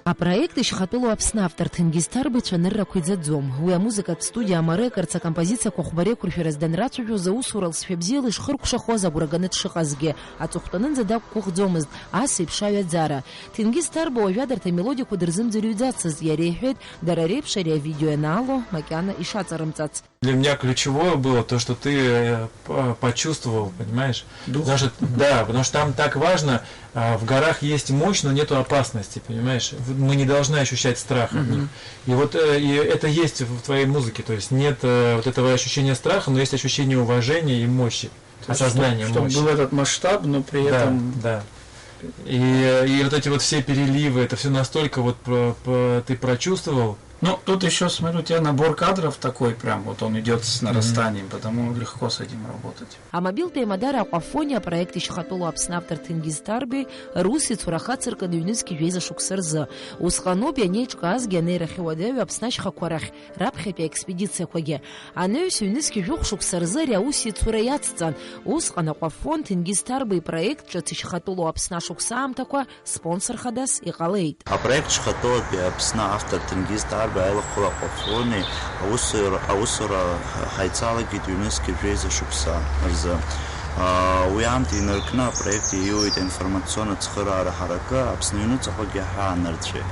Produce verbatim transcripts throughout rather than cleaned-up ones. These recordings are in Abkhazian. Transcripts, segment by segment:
Апроект ишьхатәылоу Аԥсны автор Ҭенгиз Ҭарба ицәаныррақәа иӡаӡом. Уи амузыкатә студиа амарекордс акомпозициақәа хәба реиқәыршәара зданрацәажәоз аусурала сшәа бзиала ишхыркәшахоз агәра ганы дшыҟазгьы, аҵыхәтәанынӡа дақәгәыӷӡомызт ас еиԥш аҩаӡара. Ҭенгиз Ҭарба уажәада арҭ амелодиақәа дырзымӡырҩӡацызт, иара иҳәеит, дара реиԥш ари авидео ианаало макьана ишаҵарымҵац. Для меня ключевое было то, что ты, э, п-, почувствовал, понимаешь? Дух. Потому что, да, потому что там так важно, а, в горах есть мощь, но нету опасности, понимаешь? В-, мы не должны ощущать страх от них. Мгм. И вот, э, и это есть в твоей музыке, то есть нет, э, вот этого ощущения страха, но есть ощущение уважения и мощи, То есть, осознания чтоб, чтоб мощи. Был этот масштаб, но при Да, этом да. И, и вот эти вот все переливы, это всё настолько вот про-, про-, ты прочувствовал. Ну, тут ещё, смотри, у тебя набор кадров такой прям, вот он идёт с Мгм. нарастанием, потому легко с этим работать. Амобилтә еимадара Аҟәафони апроект ишьхатәылоу Аԥсны автор Ҭенгиз Ҭарбеи рус ицура хацыркын ҩнызқь жәеиза шықәса рзы. Усҟаноуп ианеиҿкаазгьы анеирахь уадаҩу Аԥсны ашьхақәа рахь раԥхьатәи аекспедициақәагьы. Анаҩс ҩнызқь жәохә шықәса рзы ари аус ицура иацҵан. Усҟан Аҟәафон Ҭенгиз Ҭарба ипроект ҿыц ишьхатәылоу Аԥсны ашықәс аамҭақәа спонсор хадас иҟалеит. Апроект шьхатәылатәи Аԥсны автор Ҭенгиз Ҭарба аилахәыра Аҟәафони аусура, аусура ҳаицалагеит ҩнызқь жәеиза шықәса рзы. Аа, уи аамҭа инаркны апроект иаиуеит аинформацион ацхыраара ҳаракы Аԥсны аҩныҵҟагьы ҳаанарцәеит.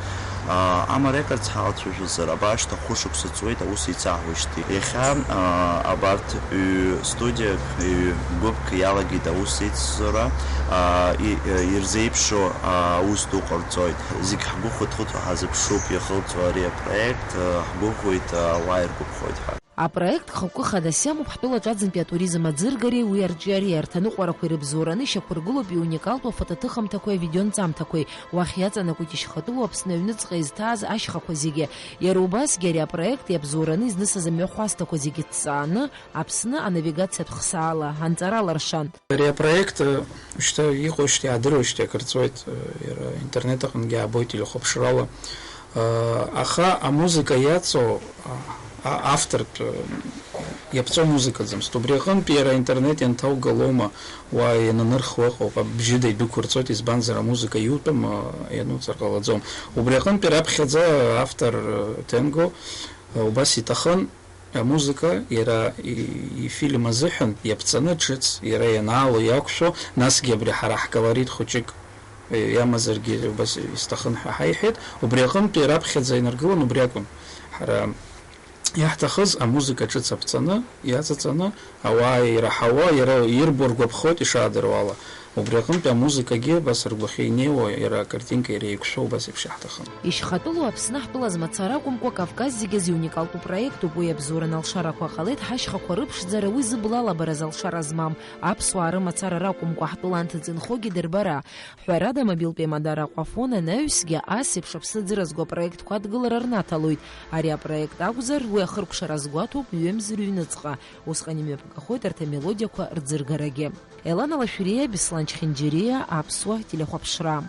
Аа, Ама Рекордс ҳалацәажәозар, абар шьҭа хәышықәса ҵуеит аус еицаҳуеижьҭеи. Иахьа, аа, абарҭ ҩ-студиак, ҩ-гәыԥк иалагеит аус еицзара, аа, и-, ирзеиԥшу, аа, аус ду ҟарҵоит. Зегь ҳгәыхәыҭхәыҭуа ҳазыԥшуп иахылҵуа ари апроект, аа, ҳгәыӷуеит, аа, ауаа иргәаԥхоит ҳәа. Апроект хықәкы хадас иамоуп ҳтәылаҿ аӡынтәи атуризм аӡыргареи уи арҿиареи, арҭ аныҟәарақәа ирыбзоураны ишьақәыргылоуп иуникалтәу афотоҭыхымҭақәеи авидеонҵамҭақәеи, уахь иаҵанакуеит ишьхатәылоу Аԥсны аҩныҵҟа изҭааз ашьхақәа зегьы. Иара убасгьы ари апроект иабзоураны изнысыз амҩахәасҭақәа зегьы ҭҵааны, Аԥсны анавигациатә хсаала анҵара алыршан. Ари апроект, э, шьҭа иҟоижьҭеи, иаадыруеижьҭеи акыр ҵуеит, э, иара интернет аҟынгьы аабоит телехәаԥшрала. Э, аха амузыка иаҵоу, а, а, автортә, э, иаԥҵоу музыкаӡамызт. Убри аҟынтәи иара аинтернет ианҭаугалома, уа иананырхуа ыҟоуп, абжьы деидәықәырҵоит, избанзар, амузыка иутәым, э, иануҵар ҟалаӡом. Убри аҟынтәи раԥхьаӡа автор, э, Тенго, э, убас иҭахын, амузыка иара и-, ифильм азыҳәан иаԥҵаны ҿыц, иара ианаало иақәшәо, насгьы абри ҳара ҳколорит хәыҷык, э, иамазаргьы убас исҭахын ҳәа ҳаиҳәеит. Убри аҟынтәи раԥхьаӡа инаргылан, убри акәын. Ҳара иаҳҭахыз амузыка ҿыц аԥҵаны, иаҵаҵаны, ауаа ираҳауа, иара ирбо ргәаԥхоит ишаадыруа ала. Убри аҟынтәи амузыкагьы абас ргәахьы инеиуа, иара акартинка иара еиқәшәо убас еиԥш иаҳҭахын. Ишьхатәылоу Аԥсны ҳтәыла змацара акәымкәа, Кавказ зегьы азы иуникалтәу проектуп уи. Абзоураны алшарақәа ҟалеит ҳашьхақәа рыԥшӡара, уи зыблала абаразы алшара змам, аԥсуаа рымацара ракәымкәа, ҳтәыла анҭыҵ инхогьы дырбара. Ҳәарада, мобилтә еимадара Аҟәафон анаҩсгьы ас еиԥш аԥсны ӡыразго апроектқәа адгылара рнаҭалоит. Ари апроект акәзар, уи ахыркәшара азгәаҭоуп ҩымз рыҩныҵҟа. Усҟан имҩаԥгахоит арҭ амелодиақәа рӡыргарагьы. Елана Лашәриа, Беслан Чхинџьириа, Аԥсуа телехәаԥшра.